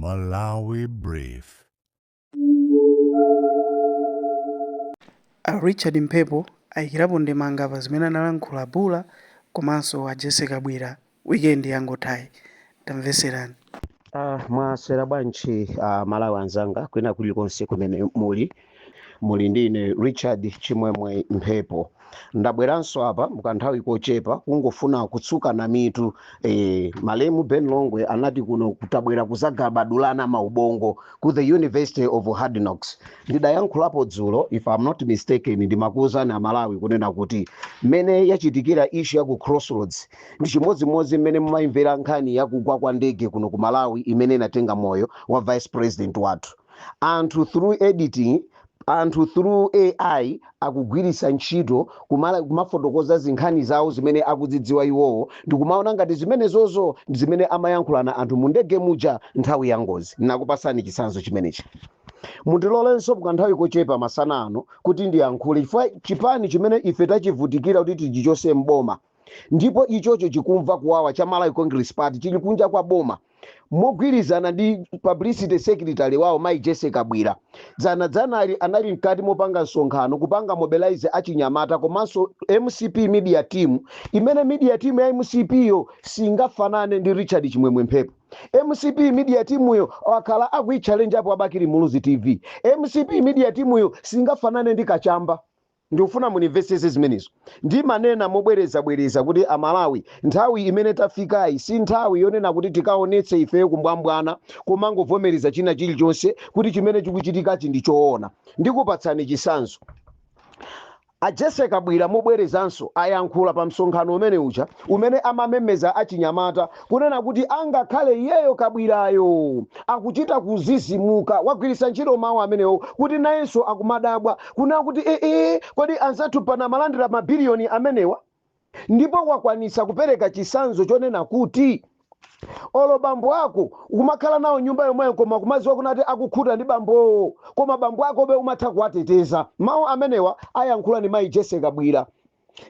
Malawi Brief. A Richard Mphepo ayikirapo ndemanga pa zimene analankhula Bula komanso a Jessie Kabwila weekend yangothayi. Tamveserani. Mwaswera bwanji Malawi anzanga kwina kulikonse kumene muli? Muli ndi ine Richard Chimwemwe Mphepo. Ndabweranso apa mukanthawi kochepa kungofuna kutsukana mitu. Malemu Ben Longwe anati kuno kutabwera kuzagabadulana maubongo ku the University of Hard Knocks. Ndidayankhulapo dzulo, if I'm not mistaken, ndimakuwuzani Amalawi kunena kuti mmene yachitikira issue ya ku Crossroads ndi chimodzimodzi mmene mumayimvera nkhani yakugwa kwa ndege kuno ku Malawi imene inatenga moyo wa vice president wathu. Anthu through editing, anthu through AI akugwiritsa ntchito kumafotokoza zinkhani zawo zimene akudzidziwa iwowo ndikumaona ngati zimenezozo ndi zimene amayankhulana anthu mu ndege muja nthawi ya ngozi. Nakupasani chitsanzo chimenechi. Mundilolenso kanthawi kochepa masana ano kuti ndiyankhule chifukwa chipani chimene ife tachivutikira kuti tichichose mboma ndipo ichocho chikumva kuwawa cha Malawi Congress Party chili kunja kwa boma mogwirizana ndi publicity secretary wawo Mai Jessie Kabwila. Dzanadzanali anali mkati mopanga msonkhano kupanga mobilize achinyamata komanso MCP media team, imene media team ya MCP yo singafanane ndi Richard Chimwemwe Mphepo. MCP media team yo akhala akuichallenge apo abakili Muluzi TV. MCP media team yo singafanane ndi Kachamba. Ndikufuna munimvetsetse zimenezo. Ndimanena mobwerezabwereza kuti Amalawi, nthawi imene tafikayi si nthawi yonena kuti tikaonetse ifeyo kumbwambwana komangovomereza china chilichonse kuti chimene chikuchitikachi ndi choona. Ndikupatsani chitsanzo. A Jessie Kabwila mobwerezanso ayankhula pa msonkhano umene uja umene amamemeza achinyamata kunena kuti angakhale iyeyo Kabwilayo akuchita kuzizimuka, wagwiritsa ntchito mawu amenewo kuti nayenso akumadabwa kunena kuti ee kodi anzathu pana amalandira mabiliyoni amenewa, ndipo wakwanitsa kupereka chitsanzo chonena kuti olo bambo ako ukumakhala nawo nyumba yomweyo koma kumaziwa kunati akukhuta ndi bambowo, koma bambo ako be umatha kuwateteza. Mawu amenewa ayankhula ni Mayi Jessie Kabwila.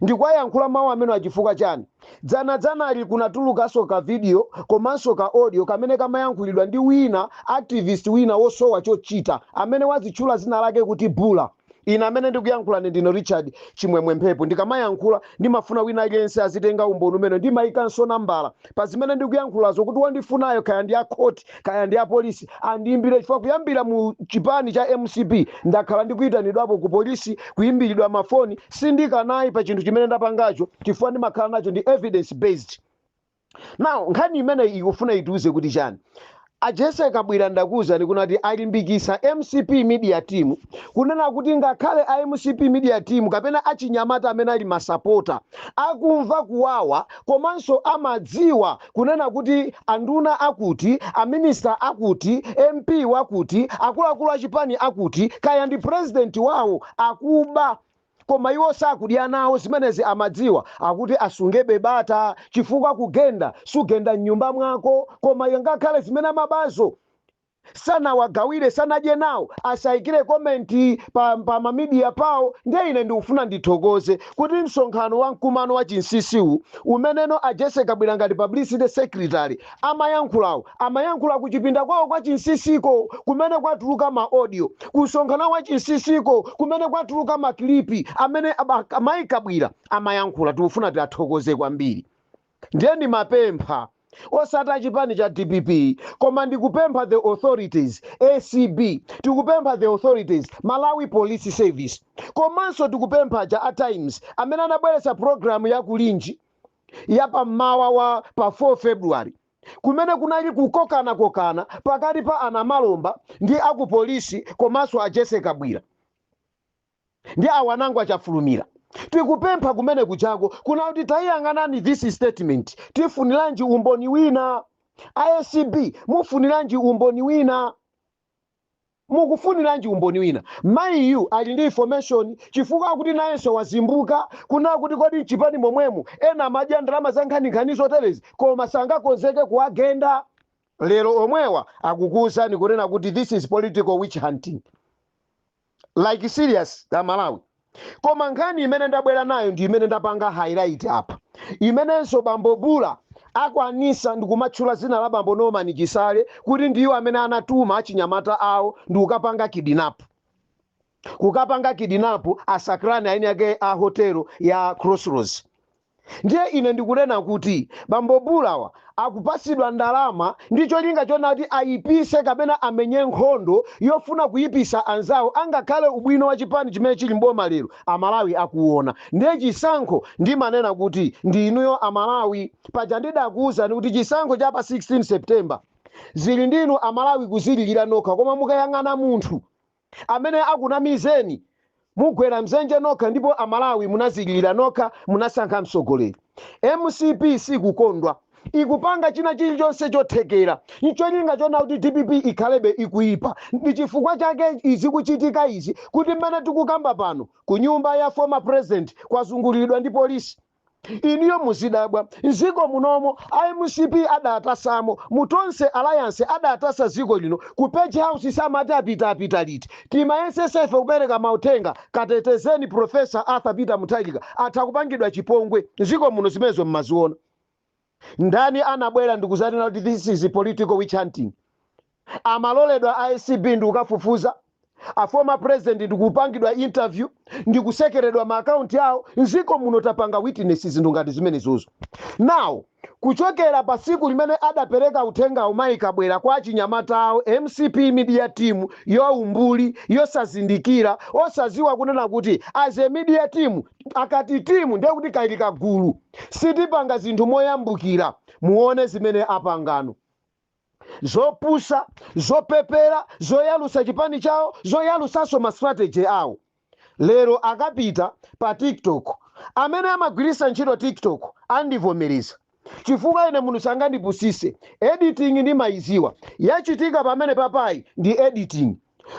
Ndikuwayankhula mawu amenewa chifukwa chani? Dzanadzanali kunatulukanso ka video komanso ka audio kamene kamayankhulidwa ndi wina activist wina wosowa chochita amene wazitchula zina lake kuti Bula. Ine amene ndikuyankhula ndine Richard Chimwemwe Mphepo. Ndikamayankhula ndimafuna wina aliyense azitenga umboni umene ndimayikanso nambala pa zimene ndikuyankhulazo kuti wandifunayo kaya ndi a court kaya ndi a polisi andiyimbire, chifukwa kuyambira mu chipani cha MCP ndakhala ndikuyitanidwapo ku polisi, kuyimbiridwa mafoni. Sindikanayi pa chinthu chimene ndapangacho chifukwa ndimakhala nacho ndi evidence based. Now nkhani imeneyi ikufuna itiuze kuti chani? A Jessie Kabwila ndakuwuzani kunati alimbikisa MCP media team kunena kuti ngakhale a MCP media team kapena achinyamata amene ali masapota akumva kuwawa komanso amadziwa kunena kuti anduna akuti, aminista akuti, MP wakuti, akuluakulu achipani akuti, kaya ndi president wawo akuba koma iwo sakudya nawo zimenezi, amadziwa akuti asungebe bata chifukwa kugenda sugenda mnyumba mwako, koma ngakhale zimene amabazo sanawagawire, sanadye nawo, asayikire comment pa ma media pawo. Ndiye ine ndikufuna ndithokoze kuti msonkhano wa mkumano wa chinsinsiwu umeneno a Jessie Kabwila ngati publicity secretary amayankhulawo, amayankhula kuchipinda kwawo kwa chinsisiko kumene kwatuluka ma audio, kusonkhano wa chinsisiko kumene kwatuluka ma clip amene Mayi Kabwila amayankhula. Tikufuna tiathokoze kwambiri. Ndiye ndimapempha osati achipani cha DPP, koma ndikupempha the authorities, ACB, tikupempha the authorities, Malawi Police Service, komanso tikupempha ja a Times amene anabweretsa program ya kulinji ya pammawa wa pa 4 February kumene kunali kukokanakokana pakati pa anamalomba ndi akupolisi komanso a Jessie Kabwila ndi awanango achafulumira. Tikupempha kumene kuchako kuna kuti tayiyang'anani this statement. Tifuniranji umboni wina? ACB, mufuniranji umboni wina? Mukufuniranji umboni wina? Mayiyu ali ndi information chifukwa akuti nayenso wazimbuka kuna kuti kodi mchipani momwemo ena amadya ndalama za nkhaninkhani zoterezi koma sangakonzeke kuwagenda. Lero omwewa akukuwuzani kunena kuti this is political witch hunting, like serious, Amalawi. Koma nkhani imene ndabwera nayo ndi imene ndapanga highlight apa, imenenso bambo Bula Akwanisa ndikumatchula zina la bambo Norman Chisale kuti ndiwo amene anatuma achinyamata awo ndi kukapanga kidnap, kukapanga kidnap asakrani aini ake a hotelo ya Crossroads. Ndiye ine ndikunena kuti bambo Bulawa akupasidwa ndalama ndi cholinga chonati ayipise kapena amenye nkhondo yofuna kuyipisa anzawo, angakhale ubwino wa chipani chimene chili mboma lero Amalawi akuona. Ndiye chisankho ndimanena kuti ndi inuyo Amalawi. Paja ndidakuwuzani kuti chisankho cha pa 16 September zili ndinu Amalawi kuzililira nokha, koma mukayang'ana munthu amene akunamizeni mugwera mzenje nokha. Ndipo Amalawi munazililira nokha, munasankha mtsogoleri. MCP sikukondwa, ikupanga china chilichonse chothekera ncholinga chona kuti DPP ikhalebe ikuipa. Ndi chifukwa chake izi kuchitika izi, kuti mmene tikukamba pano ku nyumba ya former president kwazunguliridwa ndi polisi. Iniyo muzidabwa, mdziko munomo iMCP adatasamo, mu Tonse Alliance adatasa dziko lino. Ku Page House samati apita, apita liti? Timayesesefe kupereka mauthenga, katetezeni Professor Arthur Peter Mutharika, atha kupangidwa chipongwe mdziko muno. Zimenezo mmaziona. Ndani anabwera ndikuzanena kuti this is political witch hunting? Amaloledwa ACB ndikukafufuza a former president ndikupangidwa interview, ndikusekeredwa ma akaunti awo mdziko muno. Tapanga witness zinthu ngati zimenezozo. Now kuchokera pa tsiku limene adapereka uthenga umayi Kabwera kwa achinyamata awo, MCP media team yaumbuli, yosazindikira, osaziwa kunena kuti as a media team, akati team ndiye kuti kaili kagulu, sitipanga zinthu moyambukira. Muone zimene apangano, zopusa, zopepera, zoyalusa chipani chawo, zoyalusanso ma strategy awo. Lero akapita pa TikTok, amene amagwiritsa ntchito TikTok andivomereza, chifukwa ine munthu sangandipusise, editing ndimayiziwa. Yachitika pamene papayi ndi editing.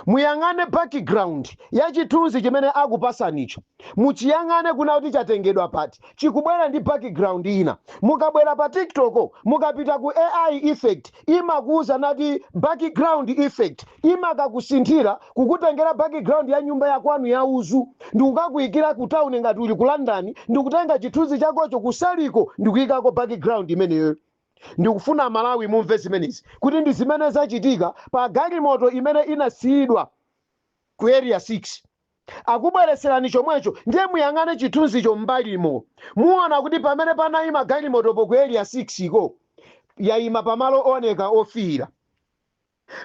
Muyang'ane background ya chithunzi chimene akupasanicho, muchiyang'ane kuna kuti chatengedwa pati, chikubwera ndi background ina. Mukabwera pa TikTok, mukapita ku AI effect, imakuuza nati background effect, imakakusinthira kukutengera background ya nyumba yakwanu ya uzu ndikukakuyikira ku town ngati uli ku London, ndikutenga chithunzi chakocho kusaliko ndikuyikako background imeneyo. Ndikufuna Malawi mumve zimenezi, kuti ndi zimene zachitika pa galimoto imene inasiyidwa ku Area 6. Akubwereserani chomwecho. Ndiye muyang'ane chithunzicho m'mbalimo, muona kuti pamene panayima galimotopo ku Area 6 iko yayima pamalo oneka ofiira.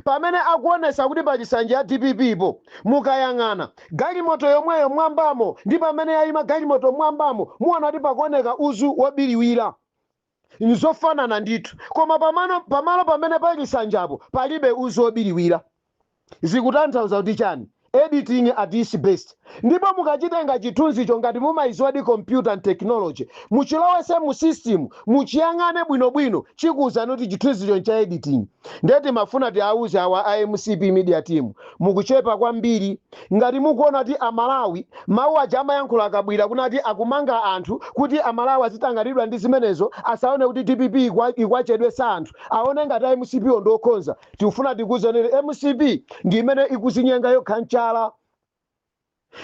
Pamene akuonesa kuti pachisanja ya DPP po, mukayang'ana galimoto yomweyo mwambamo ndi pamene yayima galimoto mwambamo, muona kuti pakuoneka uzu wobiriwira, nzofanana ndithu. Koma pamalo pamene pali sanjapo palibe uzu wobiriwira. Zikutanthauza kuti chani? Editing at its best. Ndipo mukachitenga chithunzicho, ngati mumayiziwadi computer and technology, muchilowese mu system, muchiyang'ane bwinobwino, chikuwuzani kuti chithunzicho ncha editing. Ndeti mafuna tiauze awa iMCP media team, mukuchepa kwambiri. Ngati mukuona kuti Amalawi, mawu aja amayankhula akabwira kunati akumanga anthu kuti Amalawi azitanganidwa ndi zimenezo, asaone kuti DPP ikwachedwesa anthu, aone ngati iMCP ndiokhonza, tikufuna tikuwuzeni, MCP ndi imene ikuzinyenga yokha mchala,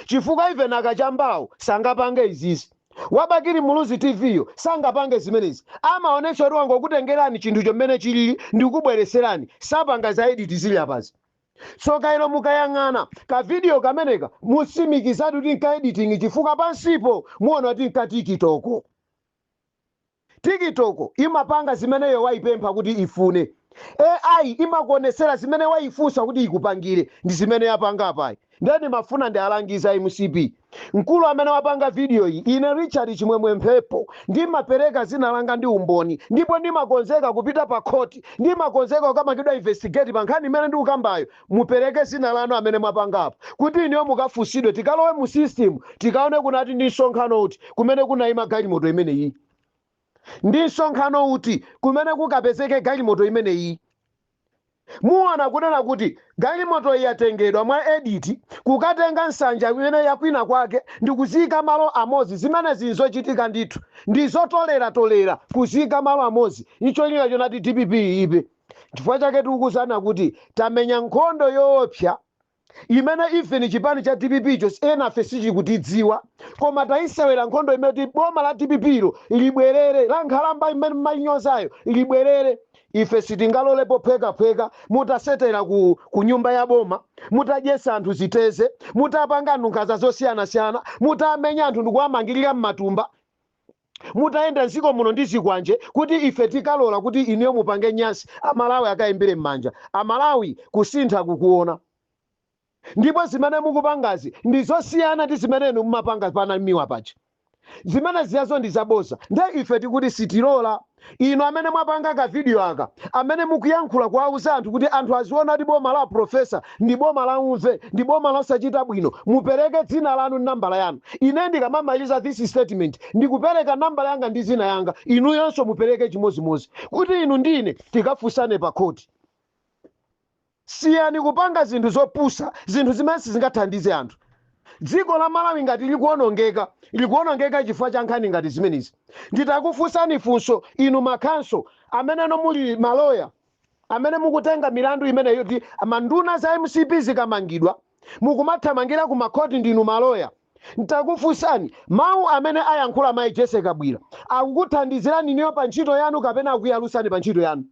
chifukwa even akachambawo sangapange izizi, wabakiri Muluzi TV yo sangapange zimenezi. Amaonetsa kuti wangokutengerani chinthu chomene chilili ndikubwereserani, sapanga za edit zili apazi. Tsoka ilo, mukayang'ana ka video kameneka musimikizadi kuti nka editing, chifukwa pansipo muona kuti nka TikTok. TikTok imapanga zimeneyo waipempha kuti ifune. AI imakuonesera zimene waifunsa kuti ikupangire, ndi zimene yapanga apayi. Ndeni mafuna ndi alangiza MCP, mkulu amene wapanga video iyi, ine Richard Chimwemwe Mphepo ndimapereka zina langa ndi umboni, ndipo ndimakonzeka kupita pa khoti, ndimakonzeka kukamangidwa investigate pa nkhani imene ndikukambayo. Mupereke zina lanu amene mwapangapo kuti ineyo mukafunsidwe, tikalowe mu system, tikaone kunati ndi msonkhano uti kumene kunayima galimoto imeneyi, ndi msonkhano uti kumene kukapezeke galimoto imeneyi. Muona kunena kuti galimoto yatengedwa mwa edit kukatenga nsanja imene yakwina kwake ndikuziyika malo amodzi. Zimene zinzochitika ndithu, ndi zotoleratolera kuziyika malo amodzi, icholinga chonati DPP iyipe. Chifukwa chake tikukuzana kuti tamenya nkhondo yoopsa. Imene even chipani cha DPP cho enafe sichikutidziwa, koma tayisewera nkhondo imene kuti boma la DPP lo libwerere, la nkhalamba imene mmayinyozayo libwerere. Ife sitingalole pophwekaphweka mutasetera ku nyumba ya boma, mutadyesa anthu ziteze, mutapanga anthu nkhanza zosiyanasiyana, mutamenya anthu ndikuwamangirira m'matumba, mutayenda mdziko muno ndi zikwanje, kuti ife tikalola kuti inuyo mupange nyasi, Amalawi akayimbire m'manja. Amalawi kusintha kukuona, ndipo zimene mukupangazi ndi zosiyana ndi zimene inu mumapanga panamiwa paja. Zimene ziyazo ndi zaboza. Nde ife tikuti sitilola. Inu amene mwapanga ka video aka, amene mukuyankhula kuwauza anthu kuti anthu aziona kuti boma la professor ndi boma la umve, ndi boma losachita bwino, mupereke dzina lanu ndi nambala yanu. Ine ndikamamaliza this statement, ndikupereka nambala yanga ndi dzina yanga. Inuyonso mupereke chimozimozi, kuti inu ndine tikafunsane pa khoti. Siyani kupanga zinthu zopusa, zinthu zimene sizingathandize anthu. Dziko la Malawi ngati likuonongeka, likuonongeka chifukwa cha nkhani ngati zimenezi. Nditakufunsani funso, inu ma counsel ameneno muli maloya amene mukutenga milandu imeneyo, kuti manduna za MCP zikamangidwa mukumathamangira ku makhoti, ndinu maloya, ntakufunsani, mawu amene ayankhula mayi Jessie Kabwila akukuthandizirani niyo pa ntchito yanu kapena akuyalusani pa ntchito yanu?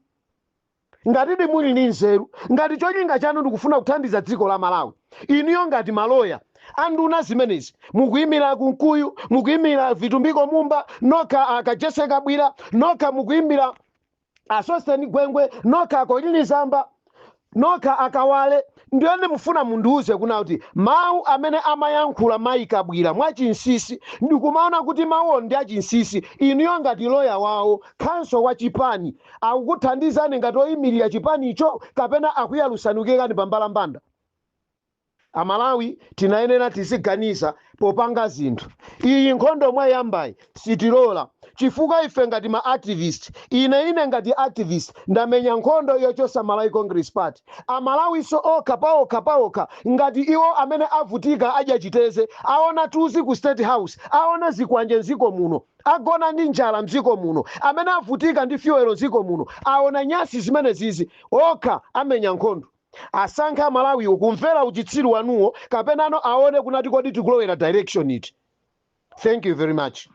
Ngatidi muli ndi nzeru, ngati cholinga chanu ndikufuna kuthandiza dziko la Malawi, inuyo ngati maloya anduna zimenezi, mukuyimira Kunkuyu, mukuyimira Vitumbiko Mumba nokha, aka Jessie Kabwila nokha, mukuyimira a Sosten Gwengwe nokha, a Colleen Zamba nokha, akawale, ndiyoni mufuna mundiuze kuna kuti mawu amene amayankhula mayi Kabwila mwachinsisi, ndikumaona kuti mawuwo ndi achinsisi, inuyo ngati loya wawo, counsel wa chipani, akukuthandizani ngati oyimirira chipanicho kapena akuyalusanukirani pambalambanda? Amalawi tinayenera tiziganiza popanga zinthu. Iyi nkhondo mwayambayi sitilola, chifukwa ife ngati ma activist, ine ngati activist ndamenya nkhondo yochosa Malawi Congress Party. Amalawiso okha paokha paokha, ngati iwo amene avutika, adya chiteze, aona tuzi ku State House, aona zikwanje mdziko muno, agona ndi njala mdziko muno, amene avutika ndi fuel mdziko muno, aona nyasi zimene zizi, okha amenya nkhondo. Asankhe Amalawiwo kumvera uchitsiru wanuwo kapenano aone kunati kodi tikulowera direction iti. Thank you very much.